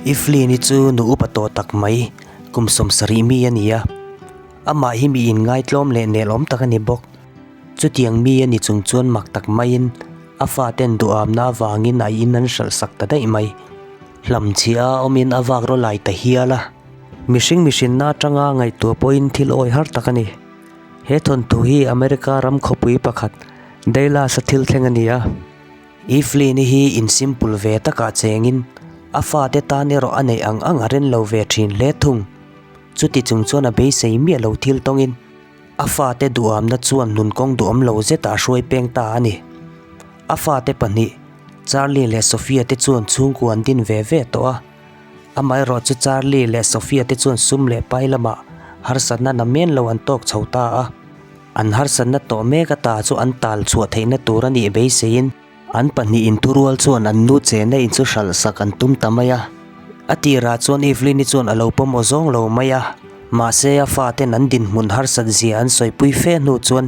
Evelyn-i chu nu upa tawh tak mai, kum 70 mi a ni a. Amah hi mi inngaitlawm leh nelawm tak a ni bawk. Chutiang mi a ni chung chuan mak tak maiin a faten duhamna avangin a in an hralh sak ta daih mai. Hlamchhiah a awmin a vak raw lai ta hial a. Mihring mihrinna atanga ngaihtuah pawhin thil awi har tak a ni. He thawnthu hi America ram khawpui pakhat Dallas-a thil thleng a ni a. Evelyn-i hi in simple ve takah chengin a fate tan erawh a neih ang ang a ren lo ve thin hle thung. Chuti chung chuan a beisei miah lo thil tawngin a fate duhamna chuan nun kawng duhawm lo zetah a hruai peng ta a ni. A fate pahnih, Charlie leh Sophia te chuan chhungkua an din ve ve tawh a. Amaherawh chu Charlie leh Sophia te chuan sum leh pai lamah harsatna na men lo an tawk chho ta a. An harsatna tawh mek ata chu an tal chhuah theihna tur a nih beiseiin an pahnihin thurual chuan an nu chenna in chu hralh sak an tum ta mai a. A tirah chuan Evelyn-i chuan a lo pawm aw zawng lo mai a, mahse a faten an dinhmun harsat zia an sawipui fe hnu chuan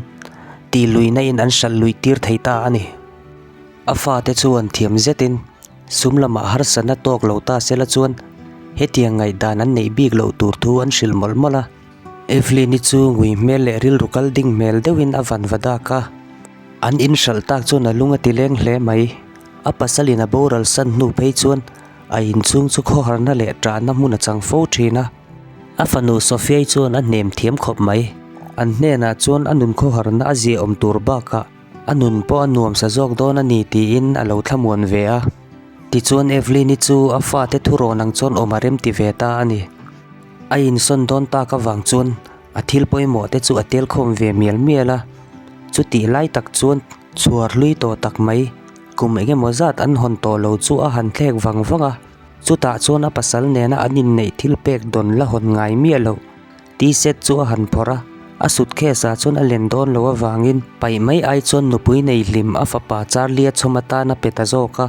tih luihna in an hralh luih tir thei ta a ni. A fate chuan thiam zetin sum lamah harsatna tawk lo ta sela chuan hetiang ngaihdan an neih bik loh tur thu an hrilh mawlh mawlh a. Evelyn-i chu ngui hmel leh rilru kal ding hmel deuhin a van va dak a. An in hralh tak chuan a lung a ti leng hle mai. A pasalin a boral san hnu phei chuan a inchhung chu khawharna leh ṭahna hmun a chang fo ṭhin a. A fanu Sophia-i chuan a hnem thiam khawp mai. An hnenah chuan a nun khawharna a ziahawm tur bakah a nun pawh a nuamsa zawk dawn a ni tiin a lo thlamuan ve a. Tichuan Evelyn-i chu a fate thurawn ang chuan awm a rem ti ve ta a ni. A insawn dawn tak avang chuan a thil pawimawh te chu a tel khawm ve mial mial a, chutih lai tak chuan chhuar hlui tawh tak mai kum eng emaw zat an hawn tawh lo chu a han thlek vang vang a, chutah chuan a pasal nena an inneih thil pek dawn la hawn ngai miah loh T-shirt chu a han phawrh a, a suitcase ah chuan a len dawn loh avangin paih mai ai chuan nupui nei hlim a fapa Charlie-a chhawm atan a pe ta zawk a.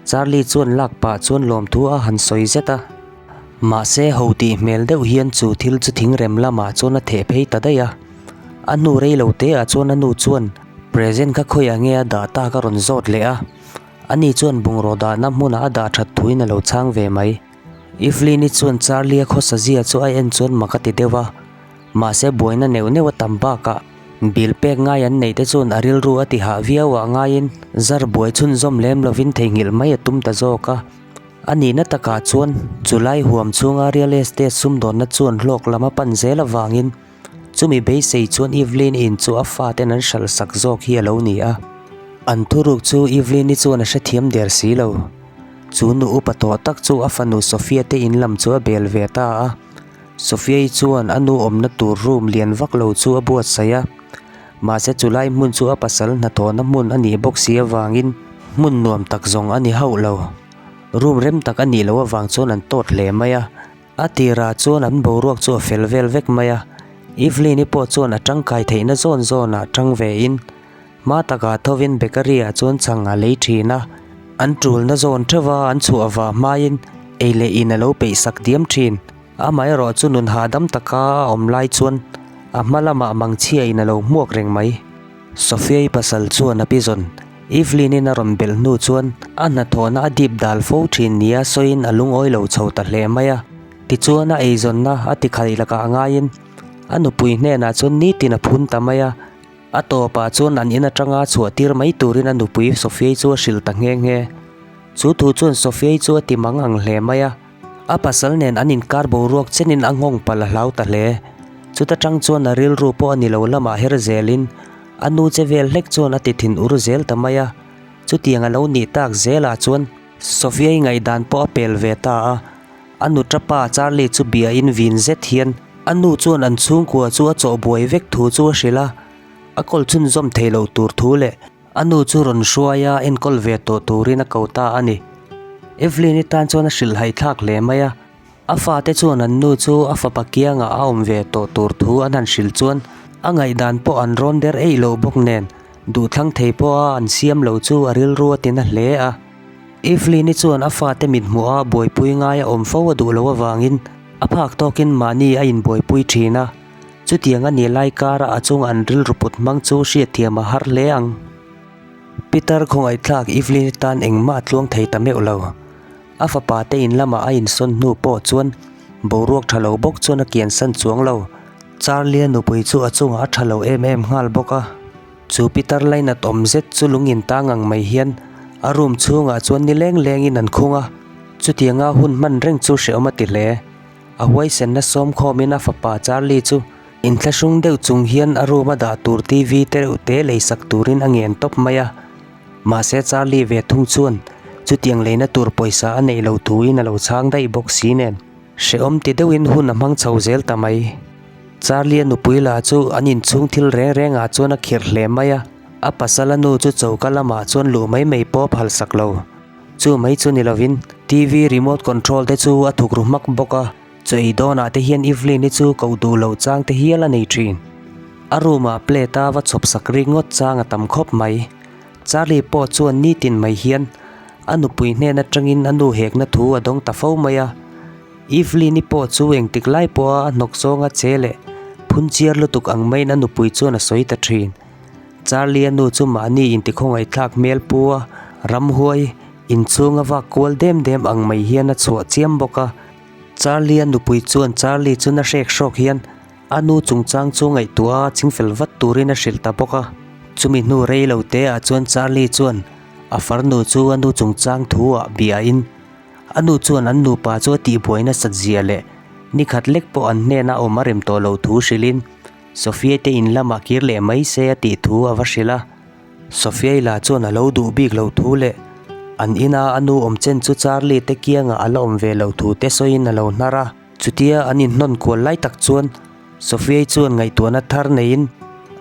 Charlie chuan lak pah chuan lawmthu a han sawi zet a. Mahse ho tih hmel deuh hian chu thil chu thingrem lamah chuan a theh phei ta daih a. A hnu rei lo te ah chuan a nu chuan present kha khawiah nge a dah tak a rawn zawt leh a. Ani chuan bungraw dahna hmunah a dah that thuin a lo chhang ve mai. Evelyn-i chuan Charlie-a khawsa zia chu a en chuan mak a ti deuh a. Mahse buaina neuh neuh a tam bakah bill pek ngai an neih te chuan a rilru a ti hah viau ah ngaiin zar buai chhunzawm lem lovin theihnghilh mai a tum ta zawk a. A nihna takah chuan chulai huam chhunga real estate sumdawnna chuan hlawk lam a pan zel avangin chumi beisei chuan Evelyn in chu a faten an hralh sak zawk hi a lo ni a. An thuruk chu Evelyn-i chuan a hrethiam der si lo. Chu nu upa tawh tak chu a fanu Sophia te in lam chu a bel ve ta a. Sophia-i chuan a nu awmna tur room lian vak lo chu a buatsaih a, mahse chulai hmun chu a pasal hnathawhna hmun a nih bawk si avangin hmun nuam tak zawng a ni hauh lo. Room rem tak a nih loh avang chuan an tawt hle mai a, a tirah chuan an boruak chu a fel vel vek mai a, Evelyn-i pawh chuan a tangkai theihna zawn zawnah tang vein Hma takah thovin bakery ah chuan chhang a lei thin a, an tulna zawn theuh a an chhuah vah hmain ei leh in a lo peih sak diam thin. Amaherawh chu nun hahdam taka a awm lai chuan a hma lamah mangchhia in a lo hmuak reng mai. Sophia-i pasal chuan a pi zawn Evelyn-in a rawn belh hnu chuan a hnathawhna a dip dal fo thin nia sawiin a lungawi lo chho ta hle mai a. Tichuan a eizawnna a tikhalh lakah ngaiin a nupui hnenah chuan nitin a phun ta mai a. A tawpah chuan an in atanga chhuah tir mai turin a nupui Sophia-i chu a hrilh ta nghe nghe. Chu thu chuan Sophia-i chu a ti mang ang hle mai a. A pasal nen an inkar boruak chenin a nghawng palh a hlau ta hle. Chuta tang chuan a rilru pawh a ni lo lamah her zelin a nu che vel hlek chuan a ti thin ur zel ta mai a. Chutiang a lo nih tak zelah chuan Sophia-i ngaihdan pawh a pel ve ta a. A nu tapa Charlie chu bia in vin zet hian a nu chuan an chhungkua chu a chawh buai vek thu chu a hrilh a, a kawl chhunzawm thei loh tur thu leh a nu chu rawn hruai a enkawl ve tawh turin a ko ta a ni. Evelyn-i tan chuan a hrilh haithlak hle mai a, a fate chuan an nu chu a fapa kiangah a awm ve tawh tur thu an han hrilh chuan a ngaihdan pawh an rawn der eih loh bawk nen duhthlang thei pawha an siam lo chu a rilru a tina hle a. Evelyn-i chuan a fate mithmuh a buaipui ngai a awm fo a duh loh avangin a phak tawkin mahni a inbuaipui thin a, chutiang a nih lai kara a chung an rilru put hmang chu hriatthiam a har hle ang. Peter khawngaihthlak Evelyn-i tan engmah a tluang thei ta meuh lo. A fapa te in lamah a insawn hnu pawh chuan boruak tha lo bawk chuan a kiansan chuang lo. Charlie-a nupui chu a chungah a tha lo em em nghal bawk a. Chu pitar lainat awm zet chu lung in tang ang mai hian a room chhungah chuan ni leng lengin an khung a. Chutianga hun hman reng chu hrehawm a ti hle. A huaisenna sawm khawmin a fapa Charlie chu inthlahrung deuh chung hian a room a dah tur TV te reuh te lei sak turin a ngen tawp mai a. Mahse Charlie ve thung chuan chutiang leina tur pawisa a neih loh thuin a lo chhang daih bawk si nen. Hrehawm ti deuhin hun a hmang chho zel ta mai. Charlie-a nupui lah chu an inchhung thil reng rengah chuan a khirh hle mai a, a pasala nu chu choka lamah chuan luh mai mai pawh a phalsak lo. Chu mai chu ni lovin TV remote control te chu a thuk ru hmak bawk a, chaw ei dawnah te hian Evelyn-i chu koh duh loh chang te hial a nei thin. A room ah plate a va chhawp sak rik ngawt chang a tam khawp mai. Charlie pawh chuan nitin mai hian a nupui hnen atangin a nu hekna thu a dawng ta fo mai a. Evelyn-i pawh chu engtik lai pawha a hnawk zawnga che leh phun chiar lutuk ang maiin a nupui chuan a sawi ta thin. Charlie-a nu chu mahni intikhawngaihthlak hmel pu a, ramhuai inchhunga vak kual dem dem ang mai hian a chhuah chiam bawk a. Charlie-a nupui chuan Charlie chu na hrek hrawk hian a nu chungchang chu ngaihtuah a chingfel vat turin a hrilh ta bawk a. Chumi hnu rei lo te ah chuan Charlie chuan a farnu chu a nu chungchang thu ah biain a nu chuan an nupa chu a tihbuai nasat zia leh nikhat lek pawh an hnena awm a rem tawh loh thu hrilhin Sophia te in lamah kir leh mai se a tih thu a va hrilh a. Sophia-i lah chuan a lo duh bik loh thu leh an ina a nu awm chen chu Charlie te kiangah a la awm ve loh thu te sawiin a lo hnar a. Chutia an inhnawn kual lai tak chuan Sophia-i chuan ngaihtuahna thar neiin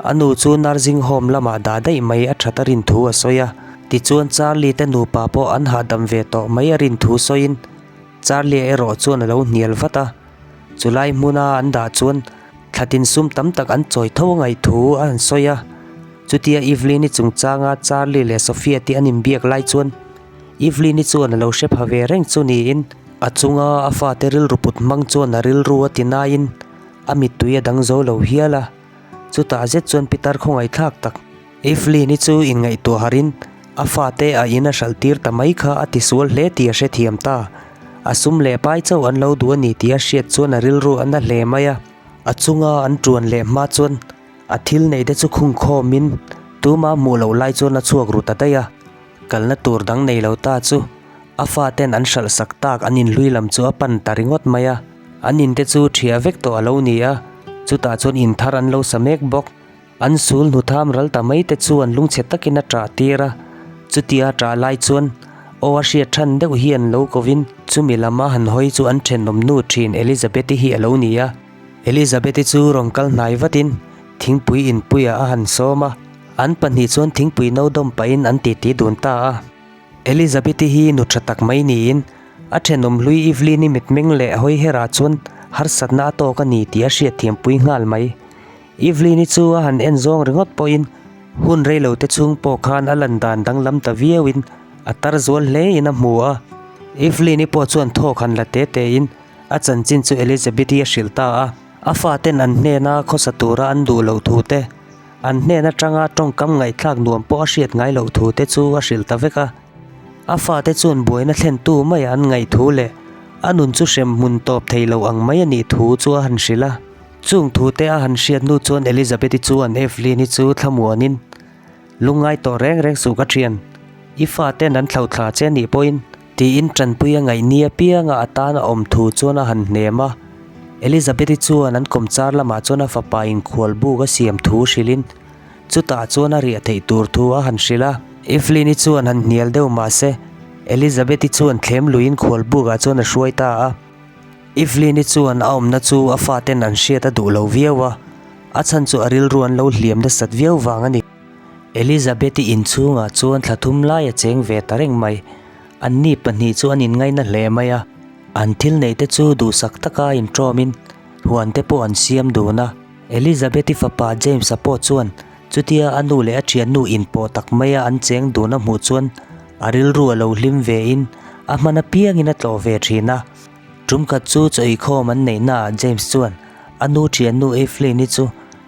a nu chu nursing home lamah dah daih mai a that a rin thu a sawi a. Tichuan Charlie te nupa pawh an hahdam ve tawh mai a rin thu sawiin Charlie-a erawh chuan a lo hnial vat a. Chulai hmuna an dah chuan thlatin sum tam tak an chawi tho a ngaih thu a han sawi a. Chutia Evelyn-i chungchanga Charlie leh Sophia te an inbiak lai chuan Evelyn-i chuan a lo hre pha ve reng chu niin a chunga a fate rilru put hmang chuan a rilru a ti naiin a mittui a dang zo lo hial a. Chutah zet chuan pitar khawngaihthlak tak Evelyn-i chu inngaihtuah harin a fate a in a hralh tir ta mai kha a tisual hle tih a hrethiam ta. A sum leh pai chauh an lo duh a ni tih a hriat chuan a rilru a na hle mai a. A chunga an tuan leh hma chuan a thil neih te chu khung khawmin tuma hmuh loh lai chuan a chhuak ru ta daih a. Kalna tur dang nei lo ta chu a faten an hralh sak tak an inhlui lam chu a pan ta ringawt mai a. An in te chu ṭhiah vek tawh a lo ni a, chutah chuan in thar an lo sa mek bawk. An sul hnutham ral ta mai te chu an lungchhe takin a ṭah tir a, chutia a ṭah lai chuan aw a hriat ṭhan deuh hi an lo kovin chumi lama han hawi chu an ṭhenawm nu ṭhin Elizabeth-i hi a lo ni a. Elizabeth-i chu rawn kal hnai vatin thingpui inpuiah a han sawm a, an pahnih chuan thingpui no dawm pahin an titi dun ta a. Elizabeth-i hi nu ṭha tak mai niin a ṭhenawm hlui Evelyn-i mitmeng leh hawi herah chuan harsatna a tawk a ni tih a hriatthiampui nghal mai. Evelyn-i chu a han en zawng ringawt pawhin hun reilo te chhung pawh khan a lan dan danglam ta viauin a tar zual hlein a hmu a. Evelyn-i pawh chuan thawk han la te tein a chanchin chu Elizabeth-i a hrilh ta a. A faten an hnena khawsa tura an duh loh thu te, an hnen atanga tawngkam ngaihthlak nuam pawh a hriat ngai loh thu te chu a hrilh ta vek a. A fate chuan buaina thlentu maia an ngaih thu leh a nun chu hrem hmun tawp thei lo ang mai a nih thu chu a han hrilh a. Chung thute a han hriat hnu chuan Elizabeth-i chuan Evelyn-i chu thlamuanin, Lungngai tawh reng reng suh ka thian, i faten an thlauhthla che nih pawhin, tiin tanpui a ngaih ni apianga a tan a awm thu chuan a han hnem a. Elizabeth-i chuan an kawmchar lamah chuan a fapa inkhual buk a siam thu hrilhin, chutah chuan a riah theih tur thu a han hrilh a. Evelyn-i chuan han hnial deuh mah se, Elizabeth-i chuan thlem luiin khual bukah chuan a hruai ta a. Evelyn-i chuan a awmna chu a faten an hriat a duh lo viau a, a chhan chu a rilru an lo hliam nasat viau vang a ni. Elizabeth-i inchhungah chuan thla thum lai a cheng ve ta reng mai. Anni pahnih chu an inngaina hle mai a, an thil neih te chu duhsak taka inṭawmin huan te pawh an siam dun a. Elizabeth-i fapa James-a pawh chuan chutia a nu leh a ṭhiannu inpawh tak maia an cheng dun a hmuh chuan a rilru a lo hlim vein a hman apiangin a tlawh ve ṭhin a. Tumkhat chu chawihkhawm an neihnaah James chuan a nu ṭhiannu Evelyn-i chu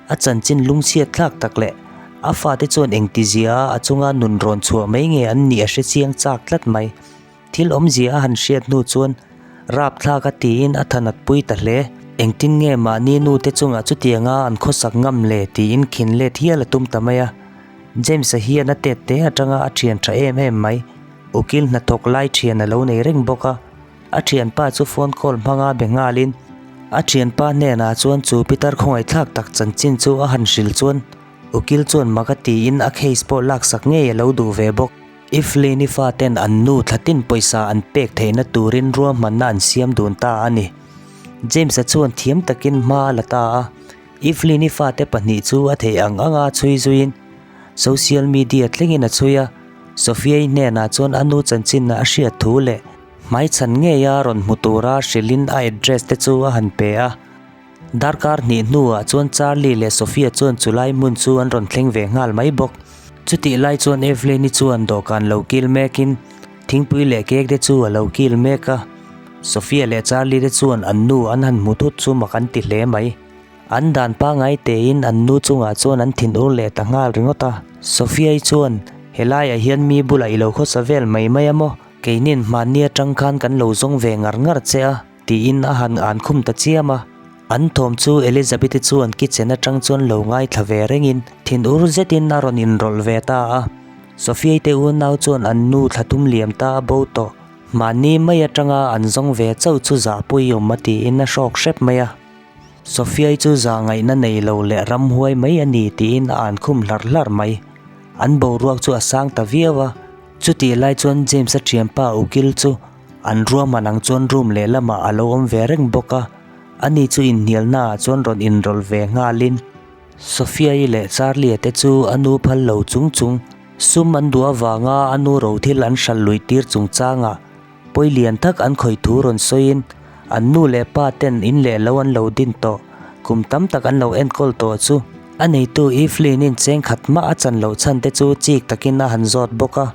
a chanchin lungchhiat thlak tak leh a fate chuan engtizia a chunga nun rawn chhuah mai nge an nih a hre chiang chak tlat mai. Thil awmzia a han hriat hnu chuan rapthlak a tiin a thanat pui ta hle. Engtin nge mahni nu te chungah chutianga an khawsak ngam le tiin khin let hial a tum ta mai a. James-a hian a tet te atanga a thian tha em em mai. Ukil hnathawk lai thian a lo nei reng bawk a. A thianpa chu phone call hmanga be nghalin a thianpa hnenah chuan chu pitar khawngaihthlak tak chanchin chu a han hrilh chuan ukil chuan mak a tiin a case pawh laksak ngei a lo duh ve bawk. Evelyn-i faten an nu thlatin pawisa an pek theihna turin ruahmanna an siam dun ta a ni. James-a chuan thiam takin hma a la ta a, Evelyn-i fate pahnih chu a theih ang anga chhui zuiin social media thlengin a chhui a, Sophia-i hnenah chuan a nu chanchinna a hriat thu leh hmaichhan ngeia rawn hmu tura hrilhin a address te chu a han pe a. Darkar hnih hnuah chuan Charlie leh Sophia chuan chulai hmun chu an rawn thleng ve nghal mai bawk. Chutih lai chuan Evelyn-i chuan dawhkan lo kil mekin thingpui leh cake te chu a lo kil mek a. Sophia leh Charlie te chuan an nu an han hmu thut chu mak an ti hle mai. An dan pangngai tein an nu chungah chuan an thinur leh ta nghal ringawt a. Sophia-i chuan, Helaiah hian mi bulah i lo khawsa vel mai mai a maw? Keinin hmanni atang khan kan lo zawng ve ngar ngar che a. Tiin a han an khum ta chiam a, an thawm chu Elizabeth-i chuan kitchen atang chuan lo ngaithla ve rengin thinur zetin a rawn inrawlh ve ta a. Sophia-i te unau chuan an nu thla tum liam ta a bo tawh. Mahni mai atanga an zawng ve chauh chu zahpui awm a tiin a hrawk hrep mai a. Sophia-i chu zah ngaihna nei lo leh ramhuai mai a ni tiin a an khum hlarh hlarh mai. An boruak chu a sang ta viau a, chutih lai chuan James-a thianpa ukil chu An ruahman ang chuan room lehlamah a lo awm ve reng bawk a, ani chu inhnialna ah chuan rawn inrawlh ve nghalin Sophia-i leh Charlie-a te chu a nu phal lo chung chung sum an duh avanga a nu ro thil an hralh luih tir chungchangah pawi lian tak an khawih thu rawn sawiin an nu leh pa ten in leh lo an lo din tawh kum tam tak an lo enkawl tawh chu a neitu Evelyn-in cheng khat mah a chan loh chhan te chu chik takin a han zawt bawk a.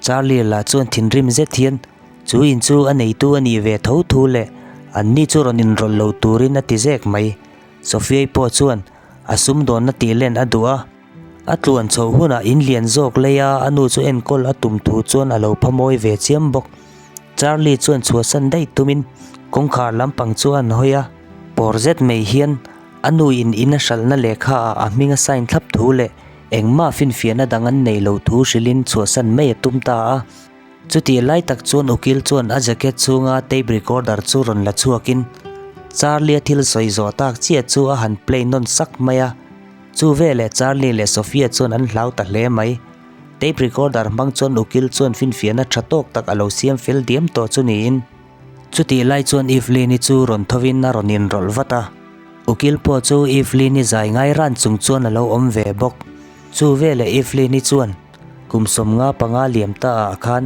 Charlie lah chuan thinrim zet hian chu in chu a neitu a nih ve tho thu leh anni chu rawn inrawlh lo turin a ti zek mai. Sophia-i pawh chuan a sumdawnna tih len a duh a, a tluan chhoh hunah in lian zawk leia a nu chu enkawl a tum thu chuan a lo pha mawi ve chiam bawk. Charlie chuan chhuahsan daih tumin kawngkhar lampang chu a han hawi a, pawr zet mai hian a nu in in a hralhna lehkha ah a hming a sign thlap thu leh Engmah finfiahna dang an nei lo thu hrilhin chhuahsan mai a tum ta a. Chutih lai tak chuan ukil chuan a jacket chhunga tape recorder chu rawn la chhuakin Charlie-a thil sawi zawh tak chiah chu a han play nawn sak mai a. Chu veleh Charlie leh Sophia chuan an hlau ta hle mai. Tape recorder hmang chuan ukil chuan finfiahna tha tawk tak a lo siam fel diam tawh chu niin. Chutih lai chuan Evelyn-i chu rawn thovin a rawn inrawlh vat a. Ukil pawh chu Evelyn-i zai ngai ran chung chuan a lo awm ve bawk. Chu veleh Evelyn-i chuan kum 55 liam ta ah khan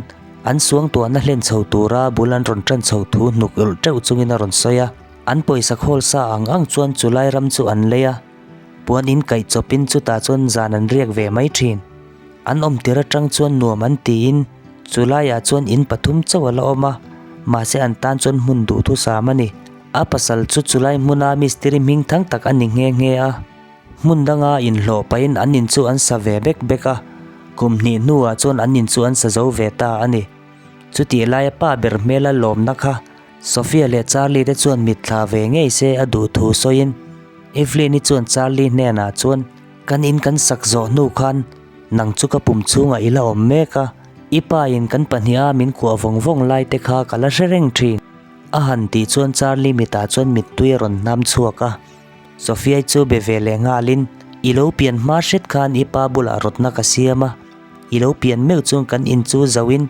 an suangtuahna hlen chho tura bul an rawn tan chho thu hnuk ulh teuh chungin a rawn sawi a. An pawisa khawl sa ang ang chuan chulai ram chu an lei a, puan in kaih chawpin chutah chuan zan an riak ve mai thin. An awm tir atang chuan nuam an tiin chu laiah chuan in pathum chauh a la awm a, mahse an tan chuan hmun duhthusam a ni. A pasal chu chulai hmuna mistiri hming thang tak a ni nghe nghe a, hmun danga inhlawh pahin an in chu an sa ve bek bek a, kum hnih hnuah chuan an in chu an sa zo ve ta a ni. Chutih laia pa ber hmela lawmna kha Sophia leh Charlie te chuan mitthla ve ngei se a duh thu sawiin Evelyn-i chuan Charlie hnenah chuan, Kan in kan sak zawh hnu khan nang chu ka pum chhungah i la awm mek a, i pa in kan pahniha min kuah vawng vawng lai te kha ka la hre reng thin. A han tih chuan Charlie mitah chuan mittui a rawn hnam chhuak a. Sophia-i chu be ve leh nghalin, I lo pian hma hret khan i pa bulah rawtna ka siam a, i lo pian meuh chuan kan in chu zohin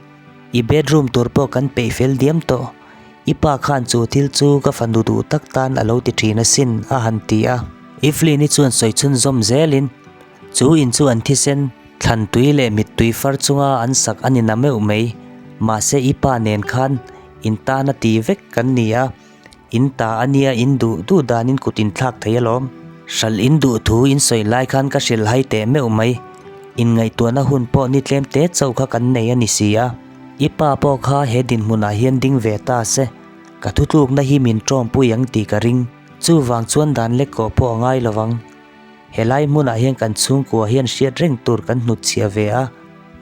i bedroom tur pawh kan peih fel diam tawh. I pa khan chu thil chu ka fanu duh tak tan a lo ti thin asin, a han ti a. Evelyn-i chuan sawi chhunzawm zelin, Chu in chu an thisen, thlan tui leh mittui far chunga an sak a ni na meuh mai. Mahse i pa nen khan in tana ti vek kan ni a, in ta a nia in duh duh danin kut in thlak thei alawm. Hralh in duh thu in sawi lai khan ka hrilh hai teh meuh mai. Inngaihtuahna hun pawh ni tlem te chauh kha kan nei a ni si a. I pa pawh kha he dinhmunah hian ding ve ta se, ka thutlukna hi min tawmpui ang tih ka ring. Chuvang chuan dan lek kawh pawh a ngai lo vang. Helai hmunah hian kan chhungkua hian hriat reng tur kan hnutchhiah ve a.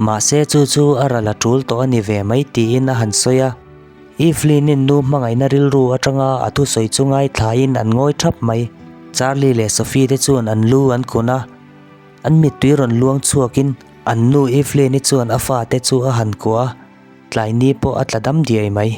Mahse chu chu a ral a tul tawh a ni ve mai tiin a han sawi a. Evelyn-in nu hmangaihna rilru atanga a thusawi chu ngaithlain an ngawi thap mai. Charlie leh Sophie te chuan an lu an kun a, an mittui rawn luang chhuakin an nu Evelyn-i chuan a fate chu a han kuah a, tlaini pawh a tla dam diai mai.